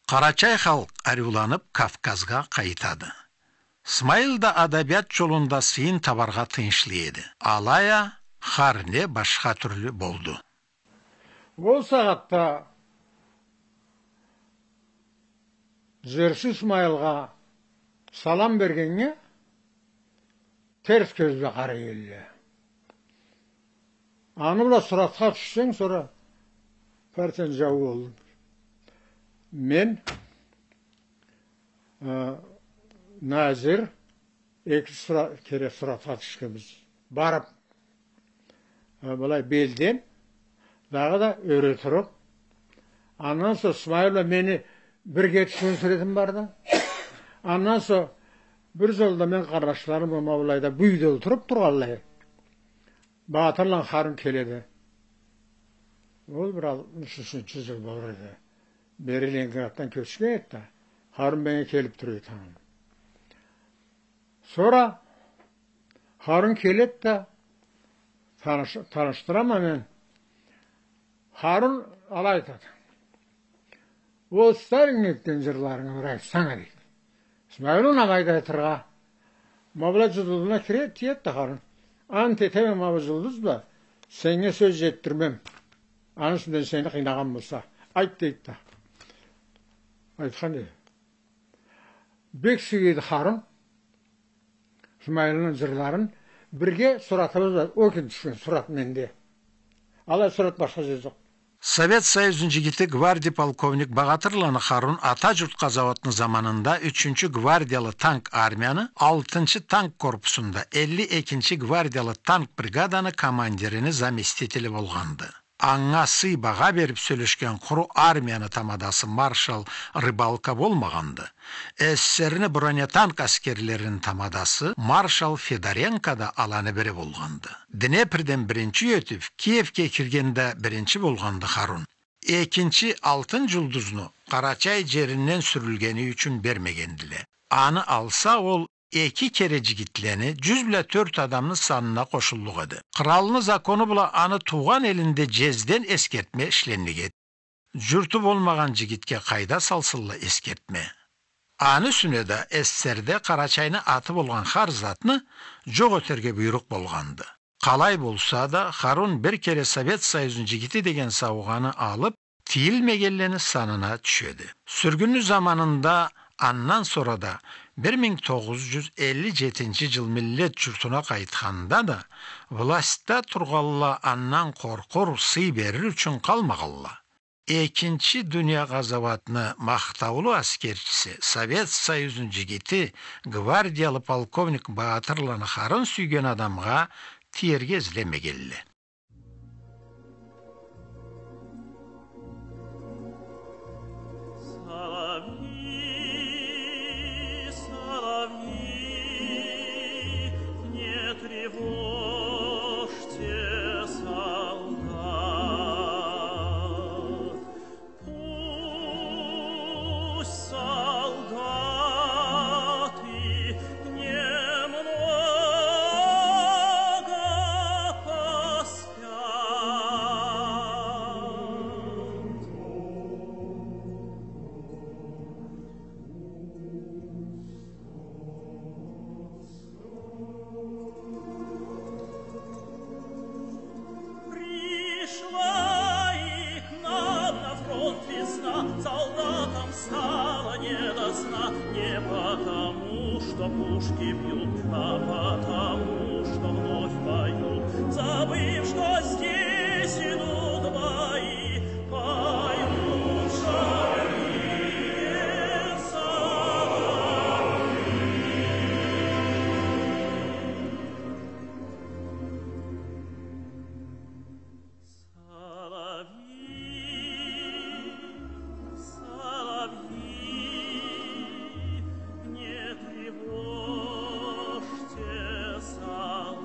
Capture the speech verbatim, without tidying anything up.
Къарачай халкъ ариуланып, Кавказгъа къайтады. Смайыл да адабият джолунда сыйын табаргъа тыйыншлы эди. Алай а хар не башха тюрлю болду. Ол сагъатда джырчы Смайылгъа салам бергеннге терс кёз бла къарай элле. Аны бла суратха тюшсенг, сора партияны джауу болдунг. Мен, э, Назир, эки сура-, кере суратха тюшгенбиз. Барып, э, былай белден, дагъыда ёре туруп. Андан сора Смайыл бла мени бирге тюшген суретим барды. Андан сора бир джолда мен къарнашларым бла ма былайда бюйде олтуруп тургъанлай, Багъатырланы Харун келеди. Ол бир алтмыш ючюнчю джыл болур эди. Бери Ленинграддан кёчген эди да, Харун меннге келип тура эди. Сора Харун келеди да, таныш-, танышдырама мен. Харун алай айтады: «Ол Сталиннге этген джырларынгы бир айтсана», — дейди. Смайыл унамайды айтыргъа. Ма былай джылдызына кире, тиеди да Харун: «Ант этеме, ма бу джылдыз бла сеннге сёз джетдирмем. Аны юсюнден сени къыйнагъан болса, айт», — дейди да. Айтхан эди. Бек сюеди Харун Смайылны джырларын. Бирге суратыбыз бар, ол кюн тюшген сурат менде. Алай сурат башха джерде джокъ. Совет Союзну джигити, гвардия полковник Багъатырланы Харун Ата джурт къазауатны заманында ючюнчю гвардиялы танк армияны алтынчы танк корпусунда элли экинчи гвардиялы танк бригаданы командирини заместители болгъанды. Анга сый-багъа берип сёлешген къуру армияны тамадасы маршал Рыбалко болмагъанды. СССР-ни бронетанк аскерлерини тамадасы маршал Федоренко да аланы бири болгъанды. Днепрден биринчи ётюп, Киевге киргенде биринчи болгъанды Харун. Экинчи алтын джулдузну Къарачай джеринден сюрюлгени ючюн бермегендиле. Аны алса, ол эки кере джигитлени, джюз бла тёрт адамны санына къошуллукъ эди. Къралны закону бла аны туугъан элинде джезден эсгертме ишленнген эди. Джурту болмагъан джигитге къайда салсынла эсгертме? Аны юсюне да СССР-де Къарачайны аты болгъан хар затны джокъ этерге буйрукъ болгъанды. Къалай болса да, Харун бир кере Совет Союзну джигити деген саугъаны алып, тийилмегенлени санына тюшеди. Сюргюнню заманында, андан сора да, бир минг тогъуз джюз элли джетинчи джыл миллет джуртуна къайтханда да, властьда тургъанла андан къоркъур, сый берир ючюн къалмагъанла. Экинчи дуния къазауатны махтаулу аскерчиси, Совет Союзну джигити, гвардиялы полковник Багъатырланы Харун сюйген адамгъа тиерге излемегенле. Соловьи, соловьи, не тревожьте солдат. Пусть солдаты немного поспят. Пришла и к нам на фронт весна, солдатам стало не до сна. Не потому, что пушки бьют, а потому, что вновь поют, забыв, что здесь идут бои. Поют соловьи, соловьи. Соловьи, соловьи, не тревожьте солдат.